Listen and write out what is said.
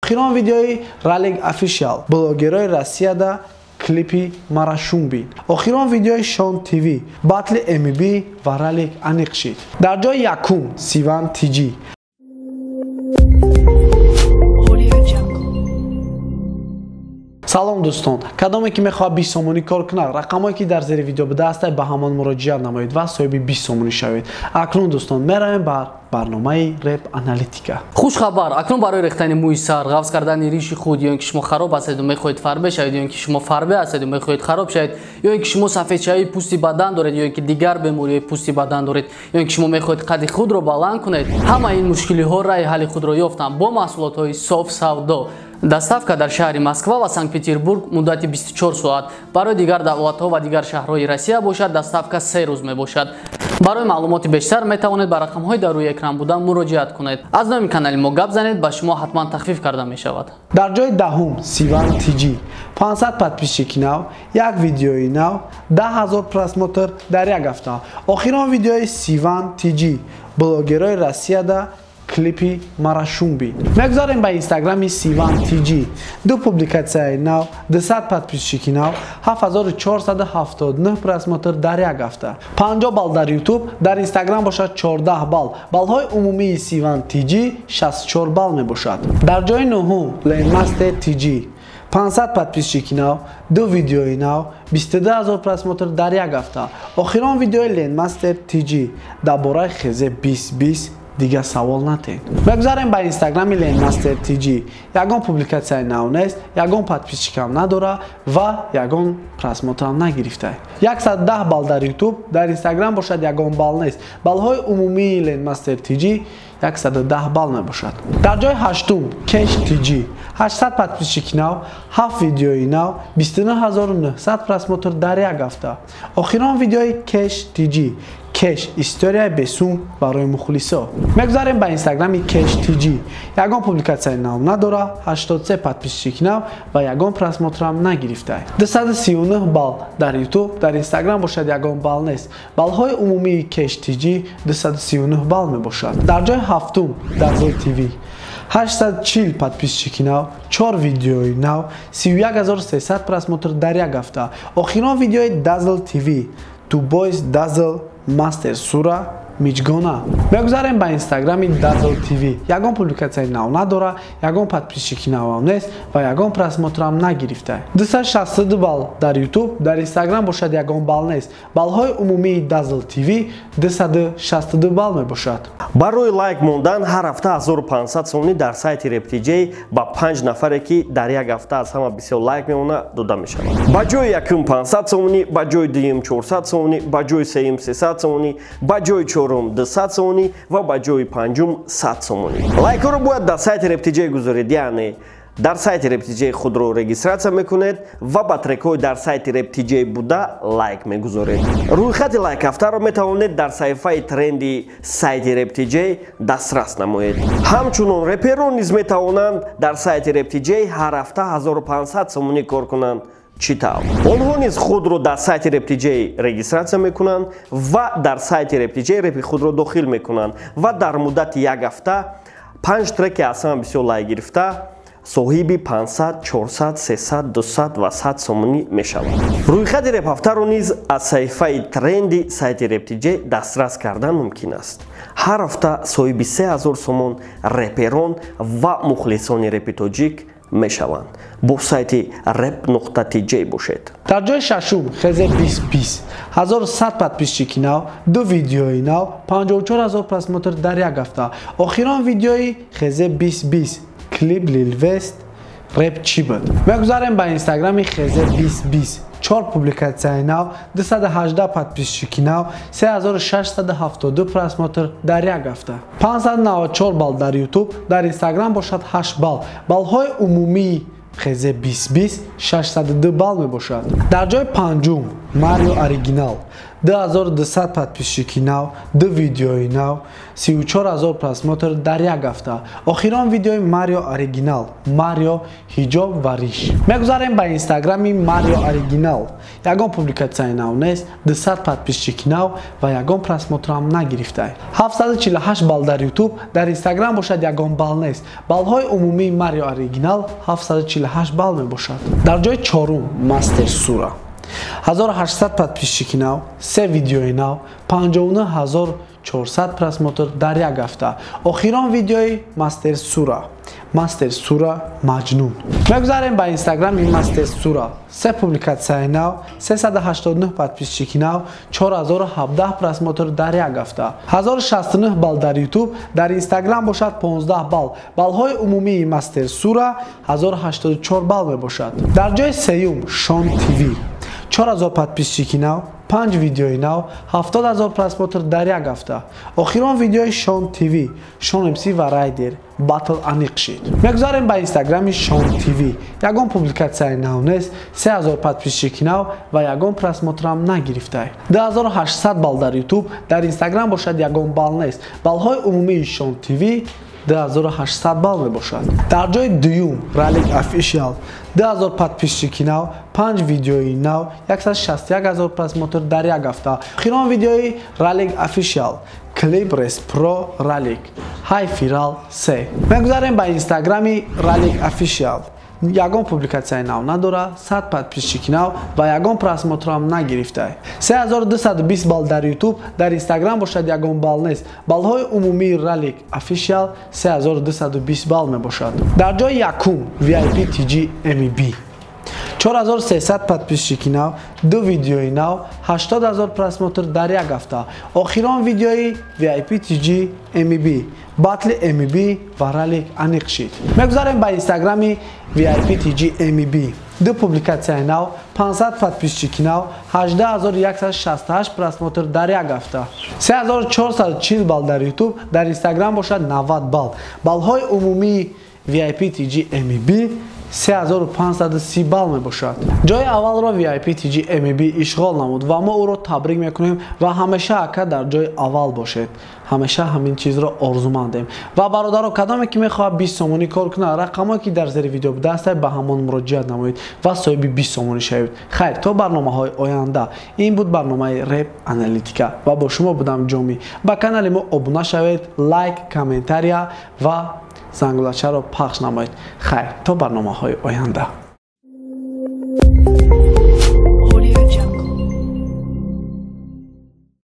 Охирон видеои Ралик Official, блогерои Россияда клипи Марашум бин. Охирон видеои Шон ТВ, батли МБ ва Ралик аниқ шид. Дар ҷои якум Сиван ТЖ. Салом дӯстон, кадоме ки мехоҳад 20 сомонӣ кор кунад, рақамҳое ки дар зери видео буда ҳастанд, ба ҳамон муроҷиат намоед ва соҳиби 20 сомонӣ шавед. Акнун дӯстон меравем бар барномаи Реп Аналитика. Хушхабар, акнун барои рехтани мӯи сар, ғафз кардани риши худ, ё ин ки шумо хароб ҳастед ва мехоҳед фарбе шавед, ё ин ки шумо фарбе ҳастед ва мехоҳед хароб шавед, ё ин ки шумо сафедшавии пӯсти бадан доред, ё ин ки дигар бемориҳои пӯсти бадан доред, ё ин ки шумо мехоҳед қади худро баланд кунед, ҳамаи ин мушкилиҳо раҳи ҳалли худро ёфтанд бо маҳсулотҳои соф савдо. Доставка дар шаҳри Москва ва Санкт-Петербург муддати 24 соат. Барои дигар давлатҳо ва дигар шаҳрҳои Россия бошад, доставка 3 рӯз мебошад. Барои маълумоти бештар метавонед ба рақамҳои дар рӯи экран буда муроҷиат кунед. Аз номи канали мо гап занед, ба шумо ҳатман тахфиф карда мешавад. Дар ҷои даҳум Сиван ТЖ, 500 подписчики нав, як видеои нав, 10 000 просмотр дар як ҳафта. Охирон видеои Сиван ТЖ, блогерои Россияда клипи Марашум бин. Мегузарем ба инстаграми Сиван ТЖ. Ду публикатсияи нав, 200 подписчики нав, 7479 просмотр дар як ҳафта. 50 балл дар YouTube, дар Инстаграм бошад 14 балл. Баллҳои умумии Сиван ТЖ 64 балл мебошад. Дар ҷои нуҳум Ленмастер ТЖ, 500 подписчики нав, ду видеои нав, 22 000 просмотр дар як ҳафта. Охирон видеои Ленмастер ТЖ дар бораи ХЗ 2020 дигар савол натен. Мегузарем ба инстаграми Ленмастер ТЖ. Ягон публикатсияи нав нест, ягон подписчикам надора ва ягон просмотрам нагирифта. 110 балл дар YouTube, дар Инстаграм бошад ягон балл нест. Баллҳои умумии Ленмастер ТЖ 110 балл мебошад. Дар ҷои ҳаштум Кеш ТЖ, 800 подписчики нав, 7 видеои нав, 29900 просмотр дар як ҳафта. Охирон видеои Кеш ТЖ, Кеш историяи бесум барои мухлисо. Мегузарем ба инстаграми Кеш ТЖ. Ягон публикатсияи нав надора, 83 подписчики нав ва ягон просмотрам нагирифта. 239 балл дар YouTube, дар Инстаграм бошад ягон балл нест. Баллҳои умумии Кеш ТЖ 239 балл мебошад. Дар ҷои ҳафтум Дазл ТВ, 840 подписчики нав, 4 видеои нав, 31300 просмотр дар як ҳафта. Охирон видеои Дазл ТВ, Two Boys Dazzle Master Сура Миҷгона. Мегузарем ба инстаграми Дазл ТВ. Ягон публикатсияи нав надора, ягон подписчики навам нест ва ягон просмотрам нагирифта. 262 балл дар YouTube, дар Инстаграм бошад ягон балл нест. Баллҳои умумии Дазл ТВ 262 балл мебошад. Барои лайк мондан ҳар ҳафта 1500 сомонӣ дар сайти RapTJ ба 5 нафаре ки дар як ҳафта аз ҳама бисёр лайк мемонад дода мешавад. Ба ҷои якум 500 сомонӣ, ба ҷои дуюм 400 сомонӣ, ба ҷои сеюм 300 сомонӣ, ба ҷои чорум 200 сомонӣ ва ба ҷои панҷум 100 сомонӣ. Лайкҳоро бояд дар сайти RapTJ гузоред, яъне дар сайти RapTJ худро регистратсия мекунед ва ба трекҳои дар сайти RapTJ буда лайк мегузоред. Рӯйхати лайкҳафтаро метавонед дар саҳифаи тренди сайти RapTJ дастрас намоед. Ҳамчунон реперон низ метавонанд дар сайти RapTJ ҳар ҳафта 1500 сомонӣ кор кунанд. Чӣ тавр? Онҳо низ худро дар сайти RapTJ регистратсия мекунанд ва дар сайти RapTJ репи худро дохил мекунанд ва дар муддати як ҳафта 5 треки аз ҳама бисёр лайк гирифта соҳиби 500, 400, 300, 200 ва 100 сомонӣ мешавад. Рӯйхати репҳафтаро низ аз саҳифаи тренди сайти RapTJ дастрас кардан мумкин аст. Ҳар ҳафта соҳиби 3000 сомон реперон ва мухлисони репи тоҷик мешаванд. Бо сайти rap.tj бошед. Дар ҷои шашум ХЗ 2020, 1100 подписчики нав, ду видеои нав, 54000 просмотр дар як ҳафта. Охирон видеои ХЗ 2020, клип Лил Вест реп чӣ буд? Мегузарем ба инстаграми ХЗ 2020. 4 публикатсияи нав, 218 подписчики нав, 3672 просмотр дар як ҳафта. 594 балл дар YouTube, дар Инстаграм бошад 8 балл. Баллҳои умумии ХЗ 2020 602 балл мебошад. Дар ҷои панҷум Марио Оригинал 2200 подписчики нав, 2 видеои нав, 34000 просмотр дар як ҳафта. Охирон видеои Марио Оригинал, Марио ҳиҷоб ва риш. Мегузарем ба инстаграми Марио Оригинал. Ягон публикатсияи нав нест, 200 подписчики нав ва ягон просмотрам нагирифтай. 748 балл дар YouTube, дар Инстаграм бошад ягон балл нест. Баллҳои умумии Марио Оригинал 748 балл мебошад. Дар ҷои чорум Мастер Сура 1800 подписчики нав, 3 видеои нав, 59400 просмотр дар як ҳафта. Охирон видеои Мастер Сура, Мастер Сура Маҷнун. Мегузарем ба инстаграми Мастер Сура. 3 публикатсияи нав, 389 подписчики нав, 4017 просмотр дар як ҳафта. 1069 балл дар YouTube, дар Инстаграм бошад 15 балл. Баллҳои умумии Мастер Сура 1084 балл мебошад. Дар ҷои сеюм Шон ТВ 4000 подписчики нав, 5 видеои нав, 70000 просмотр дар як ҳафта. Охирон видеои Шон ТВ, Шон МС ва Райдер батл аниқ шид. Мегузарем ба инстаграми Шон ТВ. Ягон публикатсияи нав нест, 3000 подписчики нав ва ягон просмотрам нагирифтай. 2800 балл дар YouTube, дар Инстаграм бошад ягон балл нест. Баллҳои умумии Шон ТВ 2800 балл мебошад. Дар ҷои дуюм Ралик Official 2000 подписчики нав, 5 видеои нав, 161000 просмотр дар як ҳафта. Охирон видеои Ралик Official клип Рес Про Ралик Хай Фирал 3. Мегузарем ба инстаграми Ралик Official. Ягон публикатсияи нав надора, 100 подписчики нав ва ягон просмотрам нагирифтай. 3220 балл дар YouTube, дар Инстаграм бошад ягон балл нест. Баллҳои умумии Ралик Official 3220 балл мебошад. Дар ҷои якум VIP TG MEB 4300 подписчики нав, 2 видеои нав, 80000 просмотр дар як ҳафта. Охирон видеои VIP TG MEB, батли MEB ва Ралик аниқ шид. Мегузарем ба инстаграми VIP TG MEB. 2 публикатсияи нав, 500 подписчики нав, 18168 просмотр дар як ҳафта. 3440 балл дар YouTube, дар Инстаграм бошад 90 балл. Баллҳои умумии VIP TG MEB 3530 балл мебошад. Ҷои аввалро VIP TG MEB ишғол намуд ва мо ӯро табрик мекунем ва ҳамеша ака дар ҷои аввал бошед. Ҳамеша ҳамин чизро орзумандем. Ва бародаро, кадоме ки мехоҳад 20 сомонӣ кор кунад, рақамое ки дар зери видео будааст, ба ҳамон муроҷиат намоед ва соҳиби 20 сомонӣ шавед. Хайр, то барномаҳои оянда. Ин буд барномаи Реп Аналитика ва бо шумо будам Ҷомӣ. Ба канали мо обуна шавед, лайк, комментария ва зангулачаро пахш намоед. Хайр, то барномаҳои оянда.